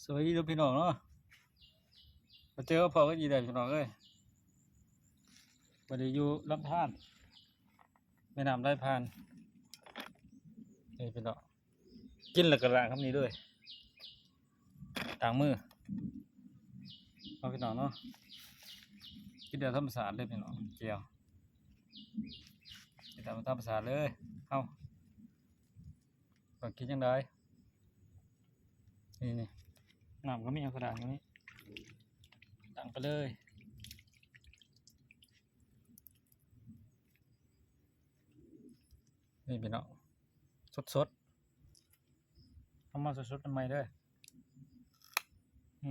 ສະບາຍດີເດີພີ່ນ້ອງເນາະ ມາເຈີມາພໍ້ກັນອີກແລ້ວພີ່ນ້ອງເອີຍ. ບັດນີ້ຢູ່ລຳທານ ແມ່ນ້ຳໄຫຼຜ່ານ ນີ້ພີ່ນ້ອງ ກິນແລ້ວກໍລ້າງຄຳນີ້ເລີຍ ລ້າງມືເນາະພີ່ນ້ອງເນາະ. ກິນແບບທຳມະຊາດເລີຍພີ່ນ້ອງ ແຈ່ວ ກິນຕາມທຳມະຊາດເລີຍ ເຮົາ ວ່າກິນຈັ່ງໃດ. ນີ້ໆ ນ້ຳກໍມີ ເອົາກະດານກໍມີ ຕັ້ງໄປເລີຍ. ນີ້ພີ່ນ້ອງ ສົດໆ ເອົາມາສົດໆ ໃໝ່ໆ ເດີ. ອື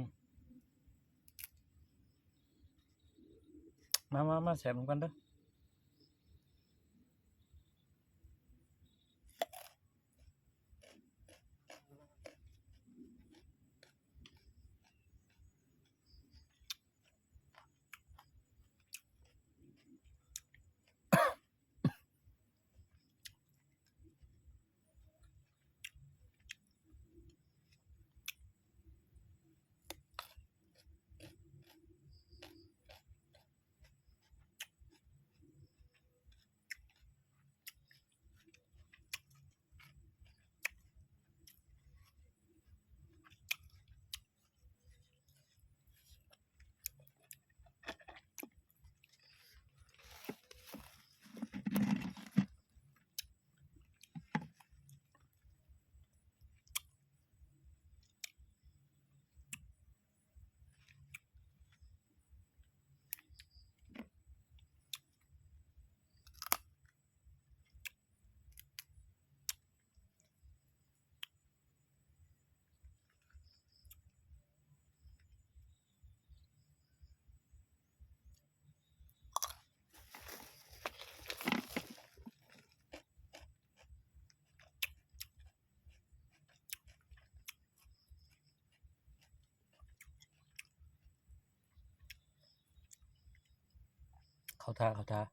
ມ ມາໆໆ ແຊບນຳກັນເດີ. ເຂົ້າທ່າ ເຂົ້າທ່າ. ອ